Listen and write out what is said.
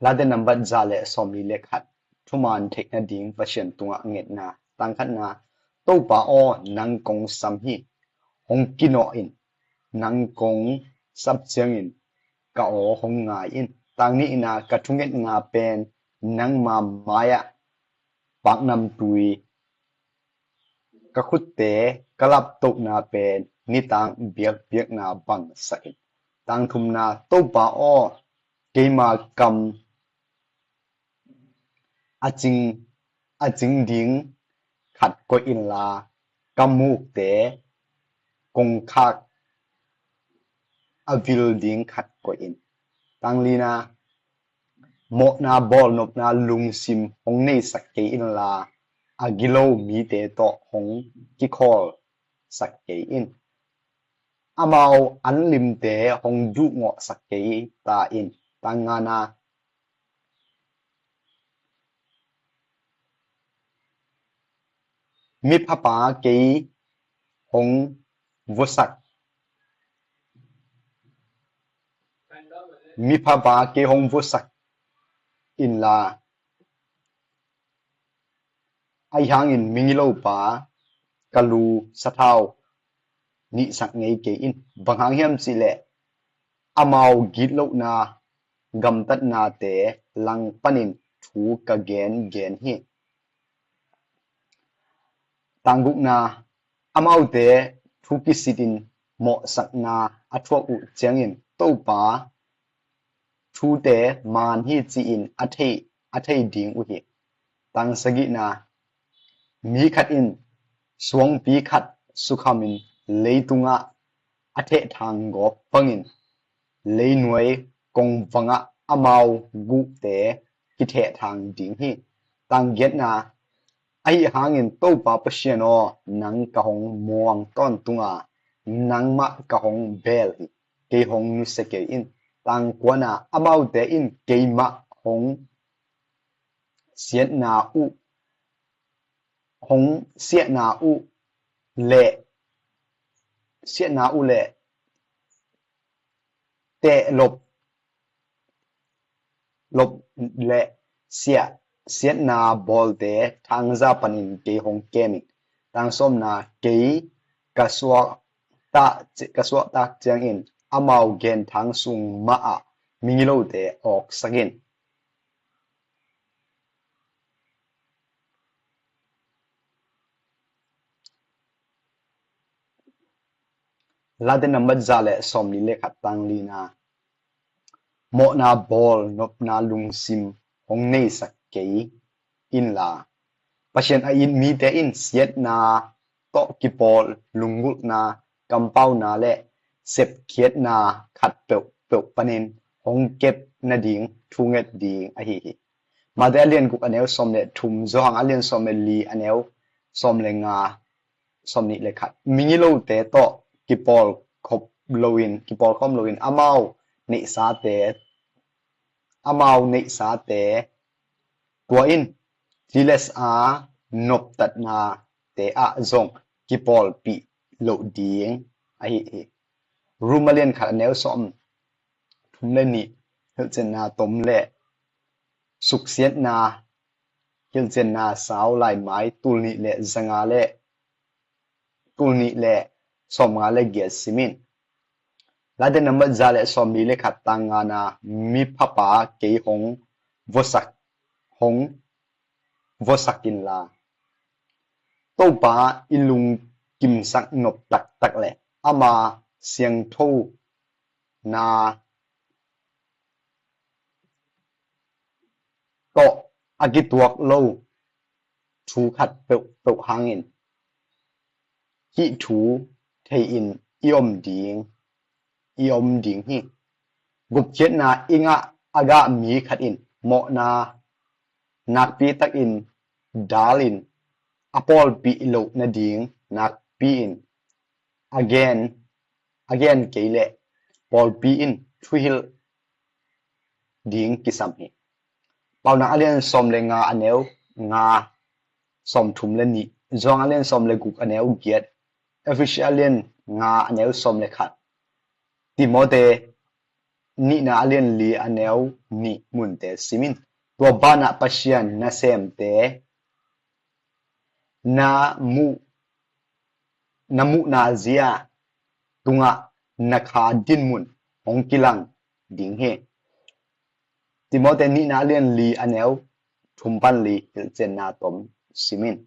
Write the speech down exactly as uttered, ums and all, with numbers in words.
Late nambat za le sawmli le khat. Thuman theih nading Pasian tungah ngetna. Tang khatna, Topa aw, nang kong sam hi. Hong kinawh in, nang kong sap ciangin ka aw hong ngai in. Tang nihna, ka thungetna pen nangma mai-ah paknamtui, ka khutte ka laptohna pen nitang biakpiakna bang sak in. Tang thumna, Topa aw, keima kam a cing, a cing ding khat koih inla, ka mukte kongkhak a vil ding khat koih in. Tang lina, mawhna bawlnopna lungsim hong neisak kei inla, a gilo mite tawh hong kikhawlsak kei in. Amau anlimte hong duhngawhsak kei ta in. Tang ngana, miphapa kei hong vuasak, miphapa kei hong vuasak inla, ahi hangin migilopa ka lu sathau nihsak ngei kei in. Bang hang hiam cihleh amau gitlohna gamtatnate langpanin thu ka gengen hi. Tang gukna, amaute thu kisitin mawhsakna a thuak uh ciangin Topa thute man hi ci-in a thei, a thei ding uh hi. Tang sagihna, mi khat in suangpi khat sukhamin leitungah a thehthang gawp bangin leinuai kongvangah amau guhte kithehthang ding hi. Tang giatna, ahi hangin Topa Pasian aw, nang ka hong muang tawntunga, nangmah ka hong bel hi. Kei hong nusia kei in. Tang kuana, amaute in keimah hong siatna uh, hong siatna uh le, siatna uh le tehlop, lop le siah, siatna bawlte thangza panin kei hong kem in. Tang sawmna, kei ka suakta, ka suaktak ciangin amau genthang sung mahah migilote awksak in. Late nambat za le sawmli le khat, tang lina, mawhna bawlnopna lungsim hong neisak kei inla, Pasian a it mite in siatna tawh kipawl lunggulhna, kampauna le sepkhiatna khat peuhpeuh panin hong kep nading thunget ding ahi hi. Mate a lian guk a neu sawm le thum, Johan a lian sawm le li a neu sawm le nga, sawm nih le khat. Migilote tawh kipawl khop loin, kipawl khawm loin amau neihsate, amau neihsate tua in, tiles a noptatnate ah zong kipawlpih loh ding ahi hi. Rom a lian khat a neu sawm thum le nih, hilhcianna tom le suksiatna, hilhcianna sau laimai, tul nih le zanga le, tul nih le sawmnga le giat sim in. Late nambat za le sawmli le khat, tang ngana, miphapa kei hong vuasak, hong vuasak inla, Topa i lungkimsak nop taktak le ama siangthona tawh a kituak lo thu khat peuhpeuh hangin hih thu thei-in i om ding, i om ding hi. Gupkhiatna i ngah a gah mi khat in mawhna nakpi takin dalin a pawlpih loh nading nakpi-in a gen, a gen kei leh pawlpi in thuhilh ding kisam hi. Paunak a lian sawm le nga a neu nga, sawm thum le nih, Johan a lian sawm le guk a neu giat, Efesa a lian nga a neu sawm le khat, Timote nihna a lian li a neu nih munte sim in. Tua banah Pasian nasemte na muh, na muhna zia tungah na kha dinmun hong kilang ding hi. Timoti nihna a lian li a neu thum pan li hilhcianna tom sim in.